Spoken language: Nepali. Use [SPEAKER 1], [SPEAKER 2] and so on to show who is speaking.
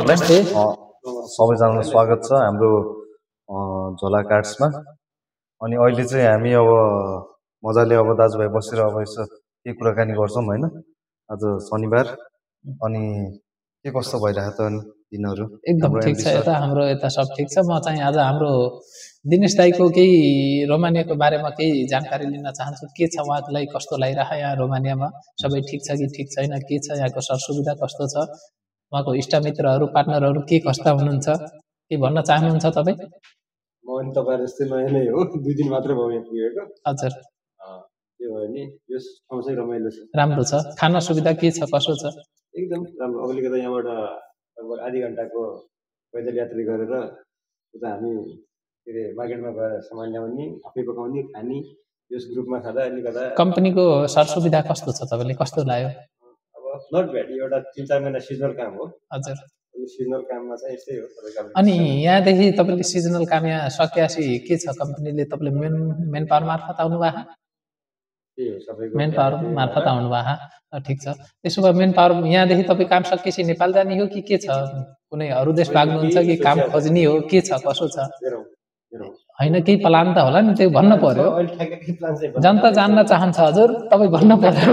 [SPEAKER 1] नमस्ते।
[SPEAKER 2] सबैजनालाई स्वागत छ हाम्रो झोला कार्ड्समा। अनि अहिले चाहिँ हामी अब मजाले अब दाजुभाइ बसेर अब यसो के कुराकानी गर्छौँ हैन। आज शनिबार अनि के कस्तो भइरहेको त अनि दिनहरु?
[SPEAKER 1] एकदम ठिक छ, यता हाम्रो यता सब ठिक छ। म चाहिँ आज हाम्रो दिनेश दाईको केही रोमानियाको बारेमा केही जानकारी लिन चाहन्छु। के छ उहाँलाई, कस्तो लागिरहेको यहाँ रोमानियामा, सबै ठिक छ कि ठिक छैन, के छ यहाँको सरसुविधा कस्तो छ, उहाँको इष्टमित्रहरू पार्टनरहरू के कस्ता हुनुहुन्छ, के भन्न चाहनुहुन्छ तपाईँ?
[SPEAKER 3] म पनि तपाईहरु जस्तै नयाँ नै हो, 2 दिन मात्र भयो यहाँ पुगेको।
[SPEAKER 1] हजुर,
[SPEAKER 3] के भयो नि यो ठाउँ चाहिँ रमाइलो छ,
[SPEAKER 1] राम्रो छ। खाना सुविधा के छ, कसो छ?
[SPEAKER 3] एकदम राम्रो। अबलिकता यहाँबाट लगभग आधी घण्टाको पैदल यात्रा गरेर उता हामी के रे मार्केटमा गएर सामान ल्याउने, आफै पकाउने, खाने, यस ग्रुपमा खाँदा अलिकता
[SPEAKER 1] कम्पनीको सरसुविधा कस्तो छ, तपाईँले कस्तो लाग्यो?
[SPEAKER 3] अब नट ब्याड। एउटा 3-4 महिना सिजनल काम हो।
[SPEAKER 1] हजुर,
[SPEAKER 3] यो सिजनल काममा चाहिँ यस्तै हो तपाईको।
[SPEAKER 1] अनि यहाँदेखि तपाईँले सिजनल काम यहाँ सकेपछि के छ, कम्पनीले तपाईँले मेन पावर मार्फत आउनु भएको? मेन पावर मार्फत आउनु भएको, ठिक छ। त्यसो भए मेन पावर यहाँदेखि तपाईँ काम सकेपछि नेपाल जाने हो कि के छ, कुनै अरू देश भाग्नुहुन्छ कि काम खोज्ने हो, के छ कसो छ? होइन, केही प्लान त होला नि, त्यो भन्नु पर्यो। जनता जान्न चाहन्छ हजुर, तपाईँ भन्नु पर्यो।